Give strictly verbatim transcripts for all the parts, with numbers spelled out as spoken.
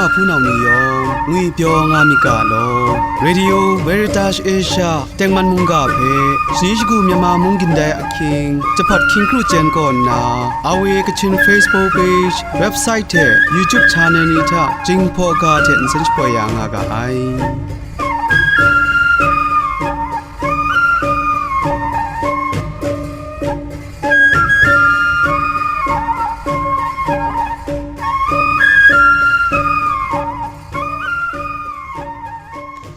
Hpunau ni yawng ngwipyaw nga myit ga law. Radio Veritas Asia tengman mungga hpe shani shagu Myanmar mung gindai ahkying, jahpawt hkying kru chyen kaw nna, R V A Kachin Facebook page, website hte YouTube channel ni hta Jinghpaw ga hte nsen shapoi ya nga ga ai.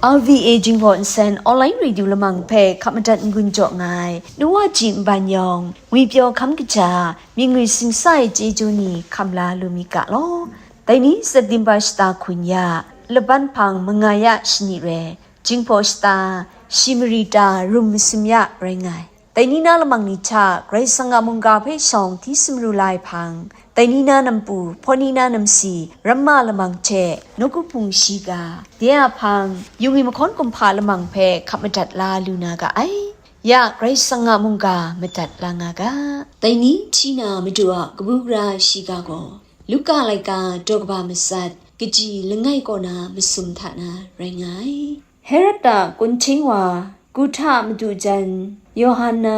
R V A Jinghpaw Nsen Online Radio Lamang hpe hkap madat n-gun jaw nga ai, nu wa ji nban yawng, ngwipyaw hkam kaja, myit ngwi singsa ai chyeju ni hkam la lu myit ga law. Dai ni September shata hkun ya, laban hpang manga ya shani re, Jinghpaw shata, shi mari ta rum masum ya rai nga ai. Dai ni na lamang ni hta Karai Kasang a mungga hpe shawng hti sumru la ai hpang, dai ni na nampu, hpawt ni na namsi, ramma lamang hte, nawku hpung shiga, de a hpang, yu ngwi mahkawn kumhpa lamang hpe hkap madat la lu na ga ai. Ya Karai Kasang a mungga madat la nga ga. Dai ni hti na Madu a kabu gara shiga gaw, Luka laika daw kaba matsat, kaji langai kaw na masum hta na rai nga ai. Herod a kunhting wa, Kuhta madu jan, Yawhan na,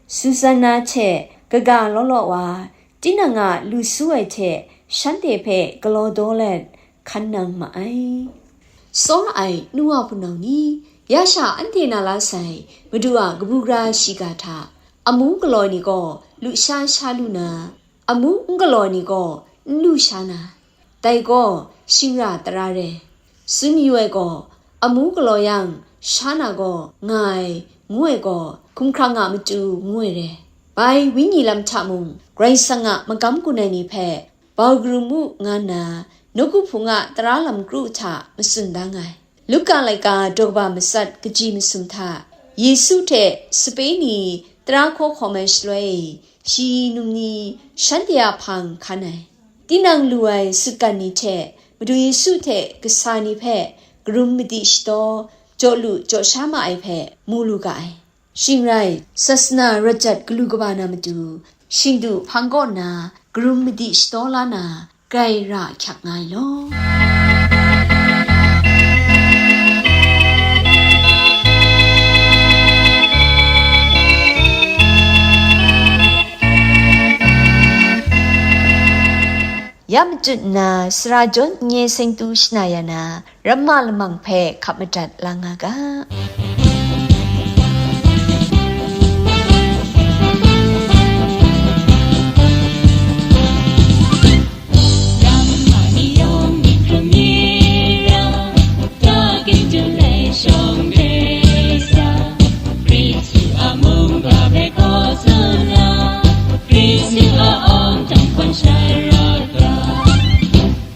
Susanna hte kaga law law wa, tinang a lu su ai hte shanhte hpe galaw daw let hkan nang ma ai. Tsawra ai nu wa hpunau ni, ya sha anhte na la sai Madu a kabu gara shiga hta, amu galaw ni gaw lusha sha lu na, amu n galaw ni gaw n lu sha na, dai gaw shingra tara re. Tsun mayu ai gaw, amu galaw yang, sha na gaw nga ai, ngu ai gaw, hkumhkrang a matu ngu ai re. Bai wenyi lam hta mung, Karai Kasang a magam gun ai ni hpe bau karum u nga nna, nawku hpung a tara lam kru hta matsun da nga ai. Luka laika daw kaba matsat kaji masum hta, Yesu hte sape ni tara hkaw hkawm ai shaloi, shi num ni shanhte a hpang hkan ai. Tinang lu ai sutgan ni hte Madu Yesu hte kasa ni hpe karum madi shadaw, jaw lu jaw sha ma ai hpe mu lu ga ai. Shing rai, sasana rawt jat galu kaba na matu, shingdu hpang kaw nna karum madi shadaw la na, grai ra ahkyak nga ai law. Ya machut nna, sara jawn n-, nye seng tu shana ya na, ramma lamang hpe hkap madat la nga ga.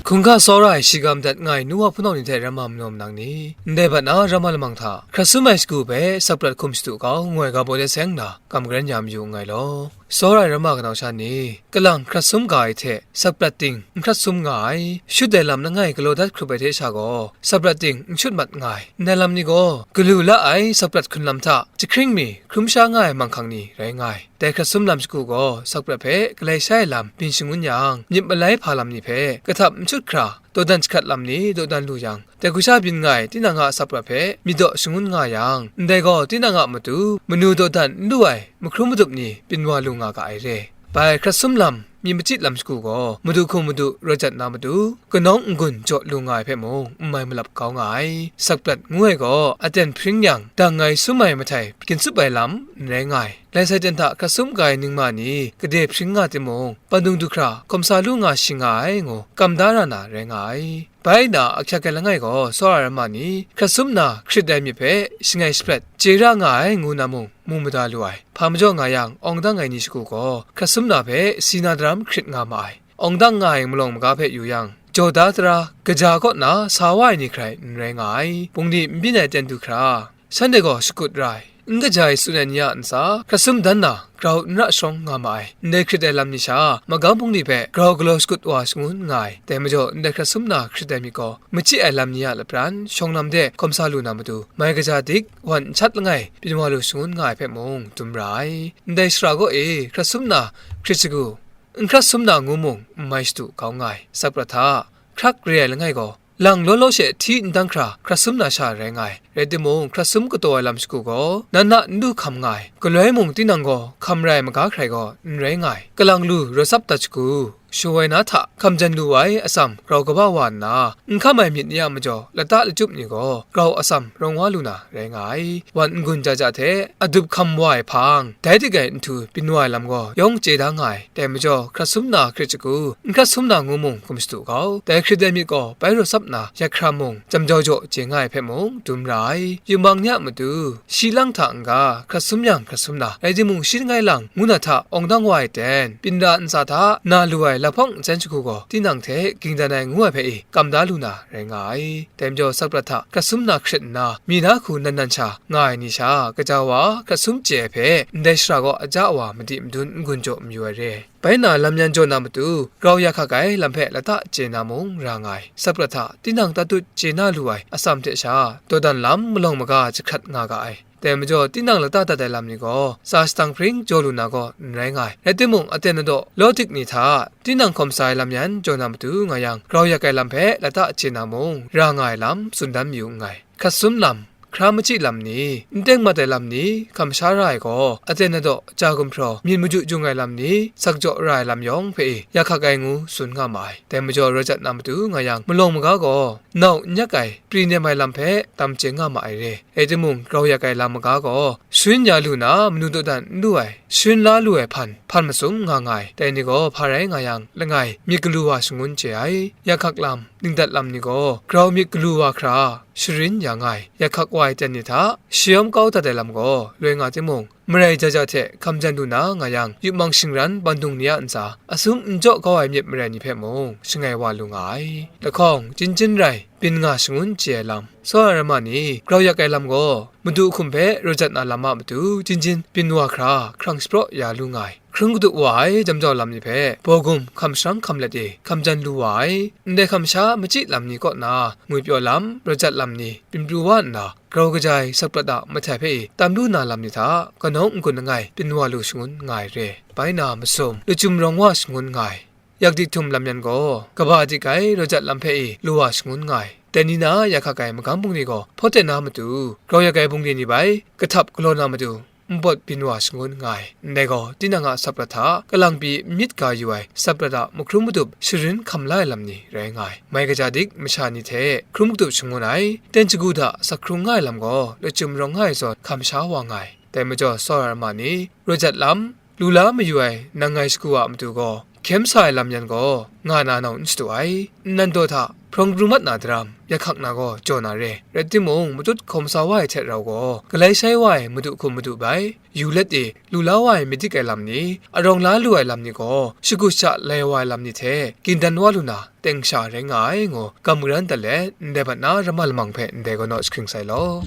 Hkungga tsawra ai shiga madat nga ai nu wa hpunau ni hte ramma manaw manang ni, ndai bat na ramma lamang hta hkrat sum ai shagu hpe sakprat hkum shadu kau, ngu ai ga baw de seng nna, kam garan ya mayu nngai law. Tsawra ai ramma kanau sha ni, kalang hkrat sum ga ai hte sakprat ting n hkrat sum nga ai, shut ai lam langai galaw dat hkrup ai hte sha gaw, sakprat ting n shut mat nga ai. Ndai lam ni gaw, galu la ai sakprat hkun lam hta jahkring mi hkrum sha nga ai manghkang ni rai nga ai. Dai hkrat sum lam shagu gaw, sakprat hpe galai sha ai lam byin shangun yang, myit malai hpa lam ni hpe kahtap n shut hkra, dawdan jahkrat lam ni dawdan lu yang, dai hku sha byin nga ai tinang a sakprat hpe myit daw shangun nga yang, ndai gaw tinang a matu manu dawdan n lu ai mahkrum madup ni byin wa lu nga ga ai re. Bai hkrat sum lam, myit machyi lam shagu gaw, madu hkum madu rawt jat na matu, kanawng n-gun jaw lu nga ai hpe mung n mai malap kau nga ai. Sakprat ngu ai gaw, aten hpring yang, dang ai sum ai mahtai ginsup ai lam n rai nga ai. Lai sai ten hta hkrat sum ga ai ningma ni gade hpring nga timung, pandung du hkra hkawm sa lu nga shi nga ai ngu, kam da ra na rai nga ai. Bai na ahkyak ai langai gaw, tsawra ai ramma ni hkrat sum na hkrit ai myit hpe shangai shaprat chye ra nga ai ngu na mung, mu mada lu ai. Hpa majaw nga yang, awng dang ai ni shagu gaw, hkrat sum na hpe si na daram hkrit nga ma ai. Awng dang nga ai malawng maga hpe yu yang, jaw da tara, kaja kaw na sa wa ai ni hkrai n rai nga ai. Bungli n byin ai ten du hkra, shanhte gaw shakut ra ai, n kaja ai tsun ai ni a ntsa, hkrat sum dan na, grau n ra sharawng nga ma ai. Ndai hkrit ai lam ni sha, magam bungli hpe grau galaw shakut wa shangun nga ai. Dai majaw, ndai hkrat sum na hkrit ai myit gaw, machyi ai lam ni a lapran, shawng lam de hkawm sa lu na matu, mai kaja dik, wan n shat langai, byin wa lu shangun nga ai hpe mung, dum ra ai. Ndai shara kaw e, hkrat sum na hkrit shagu, n hkrat sum na ngu mung, n mai shadu kau nga ai. Sakprat hta, hprak re ai langai gaw, lang law law she hti n dang hkra hkrat sum na sha rai nga ai. Rai timung, hkrat sum kataw ai lam shagu gaw, nan na n du hkam nga ai. Galoi mung tinang gaw hkam rai maga hkrai gaw n rai nga ai. Kalang lu rawt tsap dat shagu, shawoi na hta hkam jan lu ai atsam grau kaba wa nna, n hkam ai myit ni a majaw lata lachyum ni gaw grau atsam rawng wa lu na rai nga ai. Wan n-gun ja ja hte adup hkam wa ai hpang, dai dik ai nhtu byin wa ai lam gaw yawng chye da nga ai. Dai majaw, hkrat sum na hkrit shagu, n hkrat sum na ngu mung hkum shadu gau. Dai hkrit ai myit gaw bai rawt tsap na yat hkra mung, jam jau jaw chye nga ai hpe mung dum ra ai. Yubak ni a matu, shi lang hta n-ga, hkrat sum yang hkrat sum na, rai timung shi langai lang ngu na hta awng dang wa ai ten, byin ra ntsa hta na lu ai lahpawng nsen shagu gaw, tinang hte ging dan ai ngu ai hpe i kam da lu na rai nga ai. Dai majaw, sakprat hta hkrat sum na hkrit nna, mi na hku nan nan sha nga ai ni sha, gaja wa hkrat sum chye ai hpe, ndai shara gaw aja wa madi madun n-gun jaw mayu ai re. Bai na, lam yan jaw na matu, grau ya hkak ai lam hpe lata chye na mung ra nga ai. Sakprat hta tinang tatut chye na lu ai atsam hte sha, dawdan lam malawng maga jahkrat nga ga ai. Dai majaw, tinang lata dat ai lam ni gaw, tsa shadang hpring jaw lu na gaw n rai nga ai. Rai timung, aten adaw law dik ni hta tinang hkawm sa ai lam yan jaw na matu nga yang, grau yak ai lam hpe lata chye na mung, ra nga ai lam tsun dan mayu nngai. Hkrat sum lam, hkra machyi lam ni, n teng mat ai lam ni, hkam sha ra ai gaw, aten adaw, ja gumhpraw, myit maju jung ai lam ni, sak jaw ra ai lam yawng hpe i, ya hkak ai ngu tsun nga ma ai. Dai majaw, rawt jat na matu nga yang, malawng maga gaw, nau n yak ai, pri nem ai lam hpe tam chye nga ma ai re. Rai timung, grau yak ai lam maga gaw, sharin ya lu na, manu dawdan n lu ai, sharin la lu ai hpan, hpan masum nga nga ai. Dai ni gaw hpa rai nga yang, langai, myit galu wa shangun chye ai. Ya hkak lam, ningdat lam ni gaw, grau myit galu wa hkra, sharin ya nga ai. Ya hkak wa ai ten ni hta, shayawm kau dat ai lam gaw, loi nga timung, marai ja ja hte hkam jan lu na nga yang, yupmang shingran bandung ni a ntsa, asum n jaw kau ai myit marai ni hpe mung, shangai wa lu nga ai. Lahkawng, chyinjin rai, byin nga shangun chye ai lam, tsawra ai ma ni, grau yak ai lam gaw, madu hkum hpe rawt jat na lam a matu, chyinjin byin wa hkra, hkrang shapraw ya lu nga ai. Hkrung kadu wa ai jam jau lam ni hpe, baw gum hkam sharang hkam let e, hkam jan lu wa ai. Ndai hkam sha machyi lam ni kaw na, ngwipyaw lam, rawt jat lam ni, byin pru wa nna, grau kaja ai sakprat a mahtai hpe e tam lu na lam ni hta, kanawng n-gun langai, byin wa lu shangun nga ai re. Bai na masum, lachyum rawng wa shangun nga ai. Yak dik htum lam yan gaw, kaba dik ai rawt jat lam hpe e lu wa shangun nga ai. Dai ni na ya hkak ai magam bungli gaw, hpawt ten na matu, grau yak ai bungli ni bai, kahtap galaw na matu, npawt byin wa shangun nga ai. Ndai gaw, tinang a sakprat hta, kalang pyi myit ga yu ai, sakprat a mahkrum madup sharin hkam la ai lam ni rai nga ai. Mai kaja dik masha ni hte hkrum madup shangun ai, ten shagu hta sak hkrung nga ai lam gaw, lachyum rawng nga ai zawn hkam sha wa nga ai. Dai majaw, tsawra ai ma ni, rawt jat lam, lu la mayu ai nang ngai shagu a matu gaw, hkyem sa ai lam yan gaw, nga na nau n shadu ai, nnan daw hta hprawng pru mat na daram, ya hkak na gaw jaw na re. Rai timung, matut hkawm sa wa ai hte rau gaw, galai shai wa ai madu hkum madu bai, yu let e, lu la wa ai myit dik ai lam ni, arawng la lu ai lam ni gaw, shagu sha lai wa ai lam ni hte, gindan wa lu na, teng sha rai nga ai ngu, gam garan dat let, ndai bat na ramma lamang hpe ndai gaw naw jahkring sai law.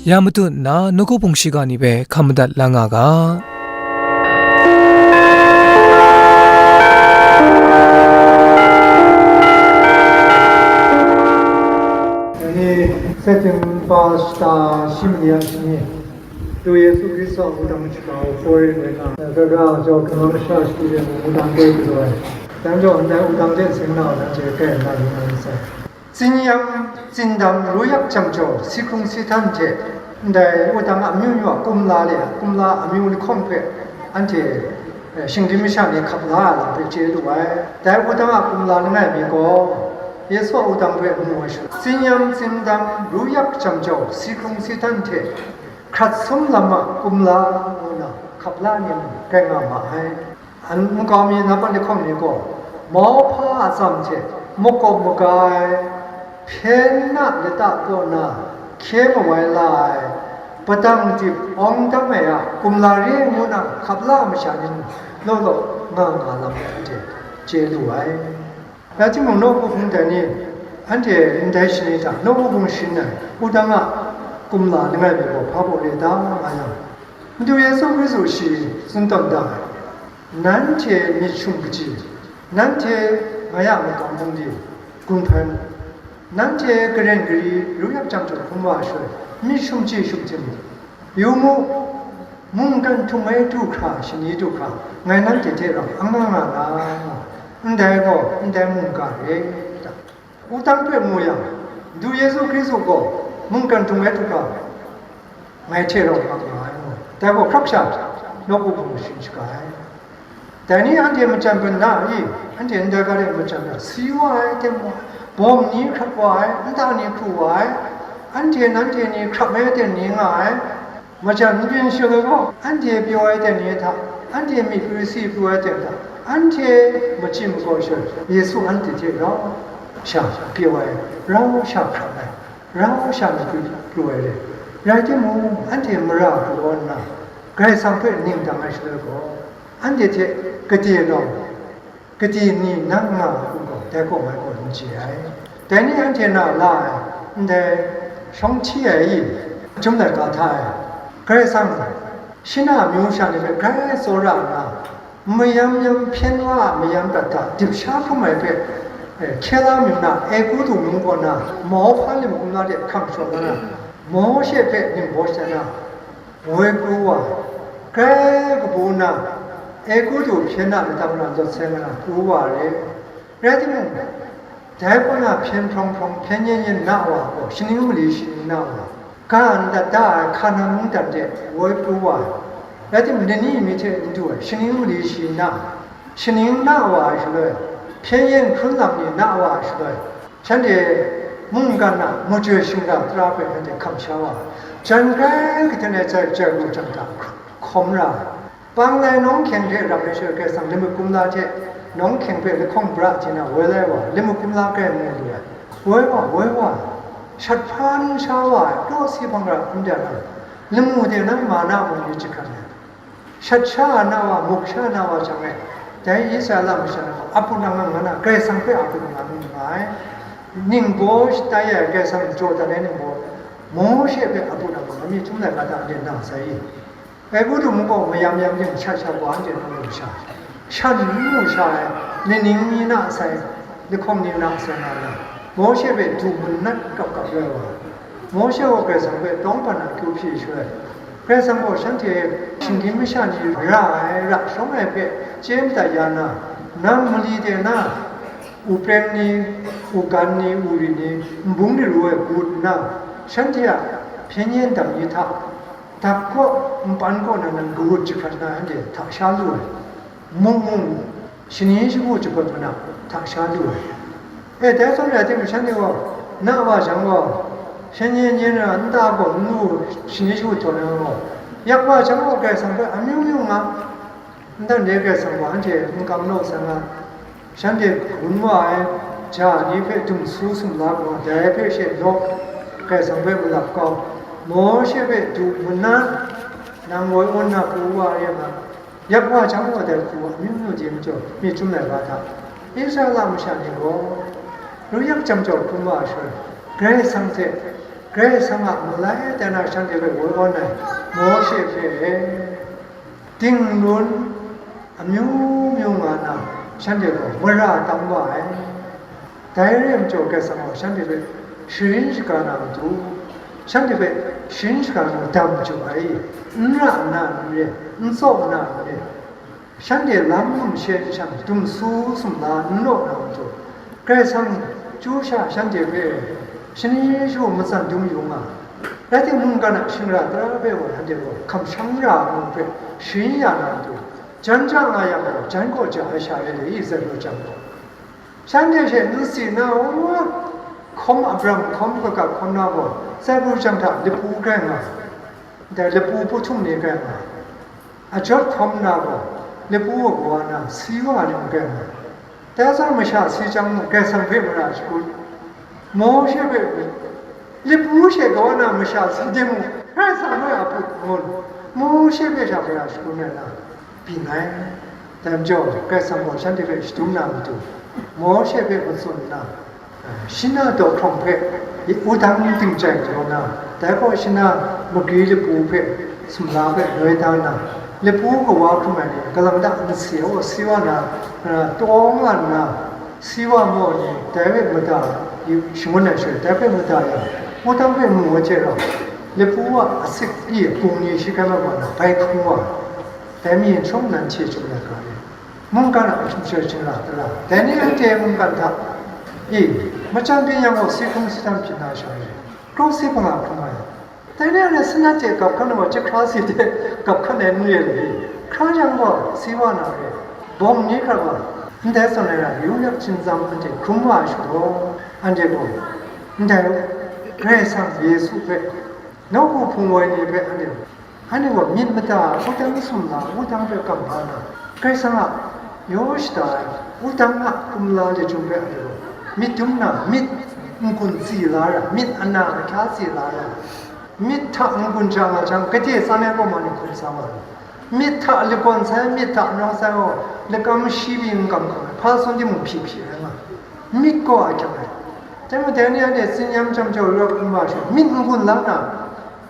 Ya matu nna nawku hpung shiga ni hpe hkam madat la nga ga. Dai ni, Satan pa shata shi ma ni a shani, Madu Yesu Hkristu a wudang shaga hpoi rai nga, kaga jaw hkungga masha shagu de mung wudang koi galaw ai, dang jaw ndai wudang de seng na wa nanhte kai nna yu na myit sai. Tsin yam, tsindam, ru yak jam jau, si hkrung si htan hte, ndai wudang amyu myu a kumla le, kumla amyu lahkawng hpe anhte, eh, shingdim masha ni hkap la ai lam hpe chye lu ai. Dai wudang a kumla langai mi gaw, Yesu a wudang hpe mu ai sha, tsin yam, tsindam, ru yak jam jau, si hkrung si htan hte, hkrat sum lam a kumla ngu na hkap la ai ni mung rai nga ma ai. An nkau mi, nampat lahkawng mi gaw, mauhpa a atsam hte makawp maga ai, hpyen na lata kaw na hkye mawai la ai, padang dip awng dam ai a kumla re ngu na hkap la ai masha ni mung law law nga nga lam de anhte chye lu ai. Rai timung, nawku hpung dai ni, anhte ndai shani hta nawku hpung shin ai wudang a kumla langai mi gaw hpa baw re ta nga yang, Madu Yesu Hkristu shi tsun tawn da ai, nanhte myit shum kaji, nanhte ngai a magam bungli gun hpai mu. Nanhte karen gari ru yak jang jawk hkrum wa ai shaloi, myit shum chye shum htim mu. Yu mu, mungkan htum ai du hkra, shani du hkra, ngai nanhte hte rau anga nga nga, ndai gaw ndai mungga re. Wudang hpe mu yang, Du Yesu Hkristu gaw mungkan htum ai du hkra, ngai hte rau mak nga ai mu. Dai gaw hkrak sha, nawku hpung shing shaga ai. Dai ni anhte majan hpang na i? Anhte ndai ga de majan na, si wa ai ten mu ai, bawng ni hkrat wa ai, nta ni hkru wa ai, anhte nanhte ni hkrap ai ten ni nga ai, majan n byin shaloi gaw, anhte pyaw ai ten ni hta, anhte myit pru si pru ai ten hta, anhte machyin magaw shaloi, Yesu anhte hte rau sha pyaw ai, rau sha hkrap ai, rau sha myit pru pru ai re. Rai timung, anhte mara pru nna, Karai Kasang hpe ning dang ai shaloi gaw, anhte hte gade lawng, gade ni nang nga ai hku gaw, dai kaw mai gaw n chye ai. Dai ni anhte na la ai, ndai shawng hti ai i, Chyum laika hta e, Karai Kasang, shi na amyu sha ni hpe grai tsawra nna, mayam yam hpyen wa a mayam prat hta dip sha hkrum ai hpe, eh, Hkela myu na Egutu mung kaw na, mau hpa lim kumla de hkam shaw na, Mawshe hpe ningbaw shada na, woi pru wa, grai kabu nna, Egutu hpyen a latang na lawt sai nga na pru wa re. Rai timung, dai kaw na hpyen hprawng hprawng, hpyen yen yen na wa gaw, shaning mali shaning na wa, ga ndat da ai Hkanan mungdan de woi pru wa ai. Rai timung, lani mi hte n du ai, shaning mali shaning na, shaning na wa ai shaloi, hpyen yen hkrun lam ni na wa ai shaloi, shanhte mungkan a majoi shingra tara hpe shanhte hkam sha wa ai. Jan grai katen ai jai jai ru jang hta hkawm ra ai. Panglai nawng hkyeng hte rap ai shaloi, Karai Kasang lamut kumla hte nawng hkyeng hpe lahkawng bra hte na woi lai wa, lamut kumla grai mu lu ai. Woi wa, woi wa, shat hpa n sha wa ai, taw si hpang ra n dat ai, lamu de nang ma na mung ni jahkrat ai. Shat sha na wa, muk sha na wa jang e, dai Israela masha na gaw, a put nang nga na, Karai Kasang hpe a put nang nga mi nga ai. Ningbaw shatai ai Karai Kasang jaw dat ai ningbaw, Mawshe hpe a put nang nga mi, Chyum laika hta anhte nang sai i? Egutu mung gaw mayam yam ning shat sha wa anhte nang mu sha, shan n mu sha ai, nining ni na sai, lahkawng ni na sai nga na, Mawshe hpe du manat kap kap rai wa ai. Mawshe gaw Karai Kasang hpe tawng hpan a akyu hpyi shaloi, Karai Kasang gaw shanhte shinggyim masha ni ra ai, ra shawng ai hpe chye madat ya na, nang mali de na, u preng ni, u gan ni, u ri ni, nbung ni ru ai gut nna, shanhte a hpyen yen dam ni hta, dap kaw, npan kaw na nang kawut jahkrat na anhte hta sha lu ai. Mung mung, shani shagu jahpawt manang hta sha lu ai. E, dai zawn rai timung, shanhte gaw, na wa jang gaw, shan yen yen na nta gaw n lu, shani shagu htaw na gaw, yak wa jang gaw, Karai Kasang hpe amyu myu nga, ntan de Karai Kasang gaw anhte n kam law sa nga, shanhte gun wa ai ja ni hpe dum su sumla gaw, dai hpe she law, Karai Kasang hpe malap kau, Mawshe hpe du manat, nang woi awn na pru wa re nga, yak wa jang wa dai hku amyu myu de majaw, mi Chyum laika hta, Israela masha ni gaw, ru yak jang jau hkrum wa ai shaloi, Karai Kasang hte, Karai Kasang a malai tai na shanhte hpe woi awn ai, Mawshe hpe dinglun amyu myu nga na, shanhte gaw mara tam wa ai. Dai re ai majaw, Karai Kasang gaw shanhte hpe sharin shaga na matu, shanhte hpe sharin shaga na dam jaw ai, n ra nna n re, n tsaw nna n re, shanhte lam hkum she n shang, dum su sumla n law na matu, Karai Kasang chyu sha shanhte hpe shani shagu matsan dum yu nga, rai timung, mungkan a shingra tara hpe gaw shanhte gaw hkam shang ra ai hpe sharin ya na matu, jan ja nga yang gaw, jan kaw ja ai sha re le i, zawn lu jang gaw, shanhte she n si na, hkawm Abraham hkawm, kaga hkawm na gaw, zawn lu jang hta lapu grai nga, ndai lapu puhtum ni grai nga, a jawt hkawm na gaw, lapu wa kawa na si wa ni grai nga, dai zawn masha si chyang mung, Karai Kasang hpe mara shagu, Mawshe hpe, lapu she kawa na masha si de mung, Karai Kasang hpe a put ngun, Mawshe hpe sha mara shagu ai na, byin ai. Dai majaw, Karai Kasang gaw shanhte hpe shadum na matu, Mawshe hpe matsun nna, Shina daw hkrawng hpe wudang ting chyai galaw na, dai gaw shina magwi lapu hpe sumla hpe noi da nna, lapu kawa hkrum ai ni galang da nsi aw si wa na, tawng nga nna, si wa maw ni, dai hpe mada Shangun ai shaloi, dai hpe mada yang, wudang hpe mu ai hte rau, lapu wa asit i bung ni shi hkrai mat wa na, bai hkrung wa, dai mi n shawng nan hte chyum na ga e. Mungkan a hkum chyoi chyinghka tara, dai ni anhte mungkan hta i, machan byin yang gaw, si hkrung si htam hpyi na sha e, krawsi hpanga hkrung ai. Dai ni anhte sanat hte gap hkan ai wa, chyahkra si hte gap hkan ai n re ai, hkra yang gaw, si wa na re, bawng ni hkra gaw, ndai zawn ai ra, yu yak hkinzam anhte hkrum wa ai shaloi, anhte gaw ndai Karai Kasang Yesu hpe, nawku hpung woi ni hpe anhte, anhte gaw myit mada, wudang sumla, wudang hpe kamhpa na, Karai Kasang a yaw shada ai wudang a kumla lachyum hpe anhte gaw myit dum na, myit n-gun tsi la ra, myit ana ahkya tsi la ra, myit hta n-gun ja nga jang, gade tsan ai gaw ma ni hkum sa ma ai. Myit hta lagawn sai, myit hta nau sai gaw, lakam shi pyi n kam hkam ai, hpa zawn timung hpyi hpyi rai nga ai. Myit gaw a kyang ai. Dai majaw, dai ni anhte tsin-yam chyam jau yu ai hkrum wa sha, myit n-gun la na,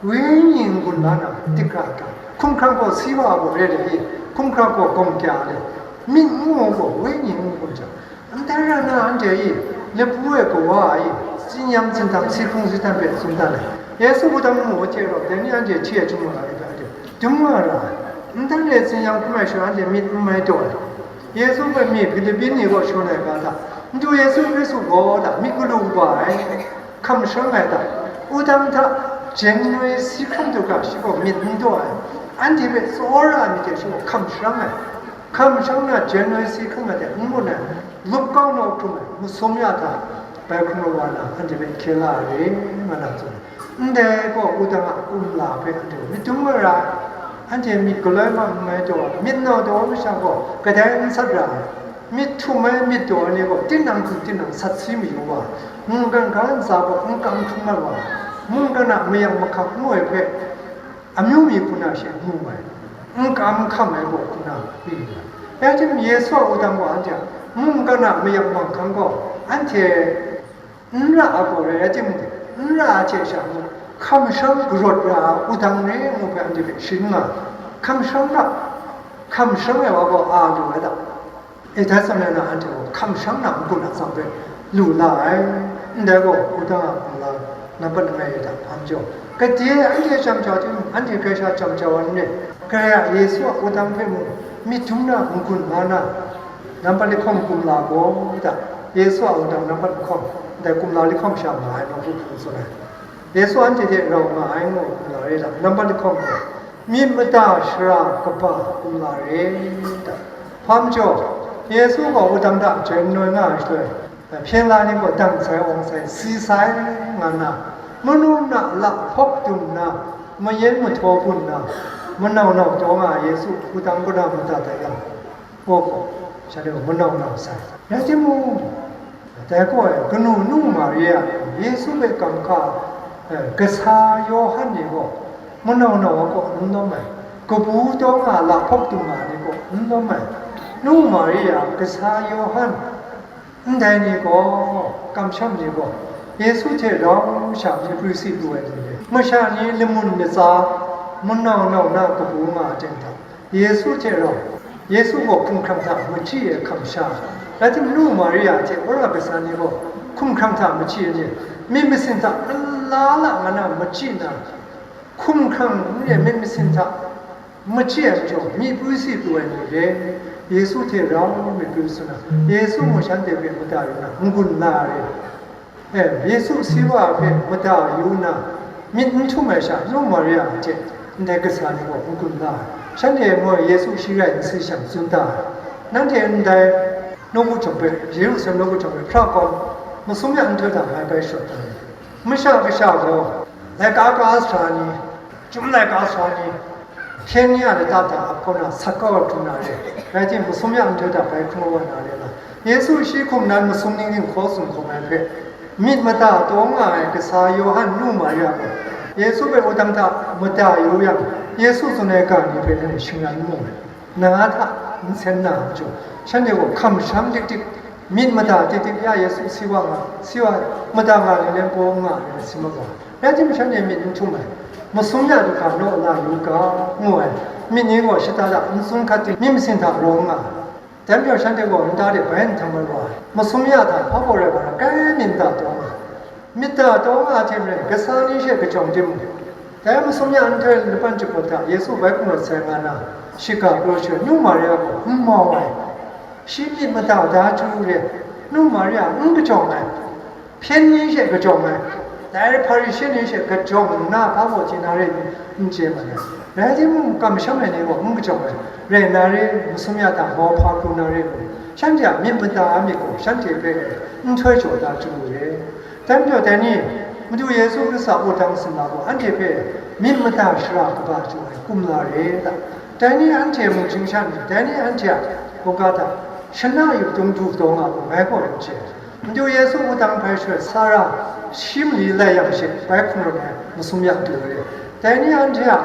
wenyi n-gun la na, tikra hkra, hkumhkrang gaw si wa ai gaw re ai, hkumhkrang gaw gawng kya ai, myit n-gun gaw wenyi n-gun jang, ndai ra na anhte i, lapu e kawa i, tsin-yam tsin-htam, si hkrung si htam hpe tsun dan ai. Yesu wudang mu ai hte rau, dai ni anhte hti ai chyum wa ai hpe anhte dum nga ra ai. Ndai re tsin-yam hkrum ai shaloi, anhte myit n mai taw ai. Yesu hpe mi Hpilipi ni kaw shawn ai ga hta, Madu Yesu Hkristu gaw da, myit galu ba ai, hkam sharang ai da, wudang hta jen noi si hkrum du ga, shi gaw myit n taw ai, anhte hpe tsawra ai myit hte shi gaw hkam sharang ai, hkam sharang na jen noi si hkrum ai hte n gun ai, lup kau naw hkrum ai, masum ya hta bai hkrum wa na, anhte hpe hkye la ai re, nga na tsun ai. Ndai gaw wudang a kumla hpe anhte myit dum nga ra ai. Anhte myit galoi ma n mai taw ai, myit nau taw ai masha gaw kadai n sat ra ai. Myit htum ai, myit daw ai ni gaw tinang hkum tinang sat si mayu wa, mungkan ga ntsa gaw n kam hkrum ai wa, mungkan a mayam mahkang n mu ai hpe, amyu mi hku na she mu ai, n kam hkam ai gaw hku na myit yu ai. Rai timung, Yesu a wudang gaw anhte a mungkan a mayam mahkang gaw anhte n ra ai gaw rai, rai timung, n ra ai hte sha mung, hkam sharang garawt ra ai wudang re ngu hpe anhte hpe sharin nga ai. Hkam sharang ra, hkam sharang ai wa gaw a lu ai da. E, dai zawn rai na, anhte gaw hkam sharang na n-gun atsam hpe lu la ai. Ndai gaw, wudang a kumla nampat langai e da, hpa majaw, gade anhte chyam jau timung, anhte Karai Kasang chyam jau ai n rai, Karai a Yesu a wudang hpe mung myit dum na, n-gun la na, nampat lahkawng kumla gaw da, Yesu a wudang nampat lahkawng, ndai kumla lahkawng sha nga ai, nawku hpung tsun ai. Yesu anhte hte rau nga ai ngu kumla re da, nampat lahkawng gaw, myit mada shara kaba kumla re da. Hpa majaw, Yesu gaw wudang hta jen noi nga ai shaloi, hpyen la ni gaw dang sai, awng sai, si sai nga nna, manu na a lahpawk dum nna, mayen mahtaw bun nna, manau nau taw nga ai Yesu wudang kaw na mada dat yang, gaw gaw, shanhte gaw manau nau sai. Rai timung, dai gaw e, kanu nu Maria, Yesu hpe kamhka, eh, kasa Yawhan ni gaw manau nau ai kaw n lawm ai, kabu taw nga lahpawk dum nga ai ni kaw n lawm ai, nu Maria, kasa Yawhan, ndai ni gaw, kamsham ni gaw, Yesu hte rau sha myit prwi si pru ai ni re, masha ni lamun latsa, manau nau na kabu nga ai ten hta, Yesu hte rau, Yesu gaw hkumhkrang hta machyi ai hkam sha, rai timung, nu Maria hte wora kasa ni gaw hkumhkrang hta machyi ai ni, myit masin hta mala la nga na machyi na, hkumhkrang n re ai myit masin hta machyi ai majaw, myit prwi si pru ai ni re, Yesu hte rau myit prwi si na, Yesu mung shanhte hpe mada yu na, n-gun la ai re. E, Yesu si wa ai hpe mada yu nna, myit n htum ai sha, nu Maria hte ndai kasa ni gaw n-gun la ai. Shanhte mung Yesu shi rai n si shang tsun da ai. Nanhte ndai nawku hte hpe, Yerusalem nawku hte hpe hpra kau, masum ya nhtoi hta ngai bai shawt da ai. Masha Kasha gaw laika ka sara ni, Chyum laika sara ni, hpyen ni a lata hta ap kau na, sat kau ai hkrum na re, rai timung, masum ya nhtoi hta bai hkrum wa na re nga. Yesu shi hkum nan masum ning dinghkaw tsun hkawm ai hpe, myit mada taw nga ai kasa Yawhan nu Maria gaw, Yesu hpe wudang hta mada yu yang, Yesu tsun ai ga ni hpe nanhte shingran n mu ai, na hta nsen na a majaw, shanhte gaw hkam sharang dik dik, myit mada dik dik ya Yesu si wa nga, si wa, mada nga ai ni len paw nga ai, si mat wa. Rai timung, shanhte myit n htum ai, masum ya du hkra naw la yu ga, ngu ai, myit ni gaw shata hta n tsun hkat ting, myit masin hta rawng nga ai. Dai majaw shanhte gaw nta de bai nhtang ai wa ai. Masum ya hta hpa baw rai wa na, kai myit mada taw nga, myit mada taw nga hte maren, kasa ni she kajawng timung, dai masum ya nhtoi laban jahpawt hta Yesu bai hkum rawt sai nga na, shiga kraw sha, nu Maria gaw n mau ai. Shi myit mada da chyu re, nu Maria n kajawng ai. Hpyen ni she kajawng ai, dai Hparishe ni she kajawng nna hpa baw chye na re n chye ma ai. Rai timung, kamsham ai ni gaw n kajawng ai, rai nna re, masum ya hta mau hpa pru na re mung, shanhte a myit mada ai myit gaw shanhte hpe nhtoi jaw da chyu wu re. Dai majaw dai ni, Madu Yesu Hkristu a wudang sumla gaw anhte hpe myit mada shara kaba chyu ai kumla re ta? Dai ni anhte mung htingshang ni, dai ni anhte a hkungga hta shana yu dung du taw nga gaw, ngai gaw n chye. Madu Yesu wudang hpai shaloi, Sara shi mali lai yang she bai hkum rawt ai masum ya du ai. Dai ni anhte a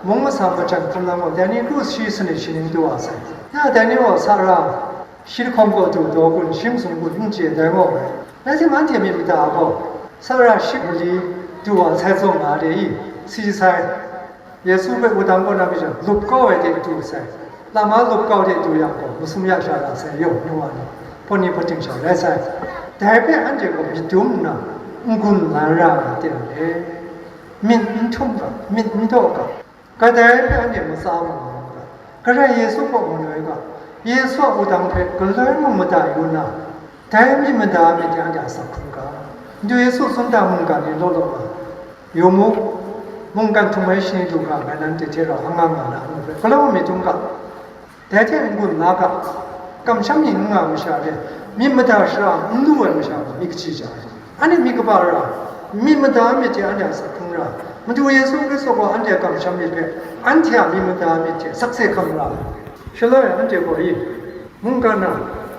mung masam majan hkum lang gaw, dai ni kru shi sanit shi ning du wa sai. Ya dai ni gaw Sara shi lahkawng kaw du daw kun, shi masum kun n chye, dai gaw rai. Rai timung, anhte myit mada gaw, Sara shi mali du wa sai, zawn nga de i, si sai. Yesu hpe wudang kaw na myit jang, lup kau ai de du sai. Lama lup kau de du yang gaw, masum ya sha la sai, yawng nu wa ni, hpawt ni hpawt ting sha rai sai. Dai hpe anhte gaw myit dum nna, n-gun la ra ai de ai. Myit n htum ga, myit n daw ga, kadai hpe anhte matsa ma nga u ga, Karai Yesu kaw mu noi ga, Yesu a wudang hpe galoi mung mada yu nna, dai myit mada ai myit hte anhte a asak hkrum ga, Madu Yesu tsun da mungkan ni law law nga, yu mu, mungkan htum ai shani du hkra ngai nanhte hte rau anga nga na, ngu hpe galaw myit dum ga, dai hte n-gun la ga, kamsham ni n nga ai masha hte myit mada shara n lu ai masha gaw myit kaji ja ai. Anhte myit kaba ra, myit mada ai myit hte anhte a asak hkrum ra, Madu Yesu Hkristu gaw anhte a kamsham myit hpe, anhte a myit mada ai myit hte sakse hkam ra ai. Shaloi anhte gaw i, mungkan a,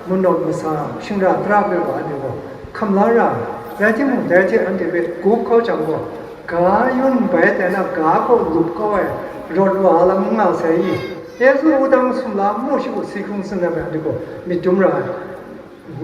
manaw masa, shingra tara hpe wa anhte gaw hkam la ra ai. Rai timung, dai hte anhte hpe gup kau jang gaw, ga yun bai tai na, ga kaw lup kau ai rawt wa lam n nga sai i? Yesu wudang sumla nmu shagu si hkrung tsun ai hpe anhte gaw myit dum ra ai.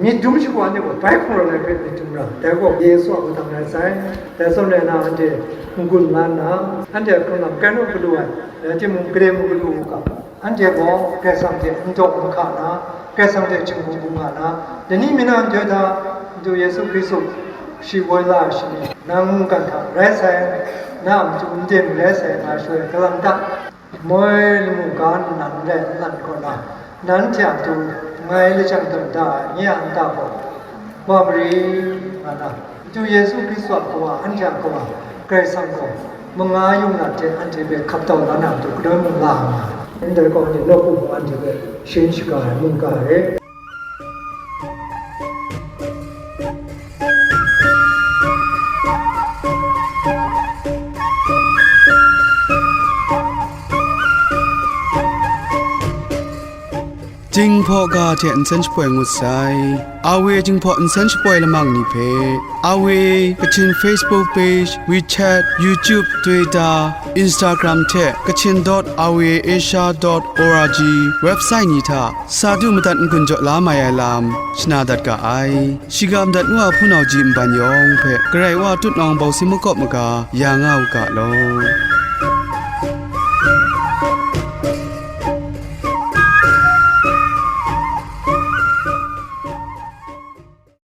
Myit dum shagu anhte gaw bai hkum rawt ai hpe myit dum ra ai. Dai gaw Yesu a wudang rai sai. Dai zawn rai na, anhte n-gun la nna, anhte a hkrun lam kai naw galu ai, rai timung, gade mu galu u ga, anhte gaw Karai Kasang hte n daw n hka na, Karai Kasang hte htingbu bung nga na, lani mi na nhtoi hta, Madu Yesu Hkristu shi woi la ai shani, nang mungkan hta rai sai, na a matu n de marai sai, nga shawng ai galang ta. Moi lamu ga nnan rai nnan kaw na, nanhte a matu ngai lajang dum da ai nye a nta gaw, wa mari, nga na, Madu Yesu Hkristu a Kawa, anhte a Kawa, Karai Kasang gaw, manga yung na hte anhte hpe hkap tau la na matu kadai mung la nga ai. Ndai gaw, anhte nawku mung anhte hpe sharin shaga ai, mungga ai. Jinghpaw ga hte nsen shapoi ngut sai. Awe Jinghpaw nsen shapoi lamang ni hpe, Awe Kachin Facebook page, WeChat, YouTube, Twitter, Instagram hte Kachin dot awe asia dot org website ni hta sa du madat n-gun jaw la mai ai lam shana dat ga ai. Shiga madat nu a hpunau ji nban yawng hpe Karai Wa tutnawng bawsi makawp maga ya nga u ga law.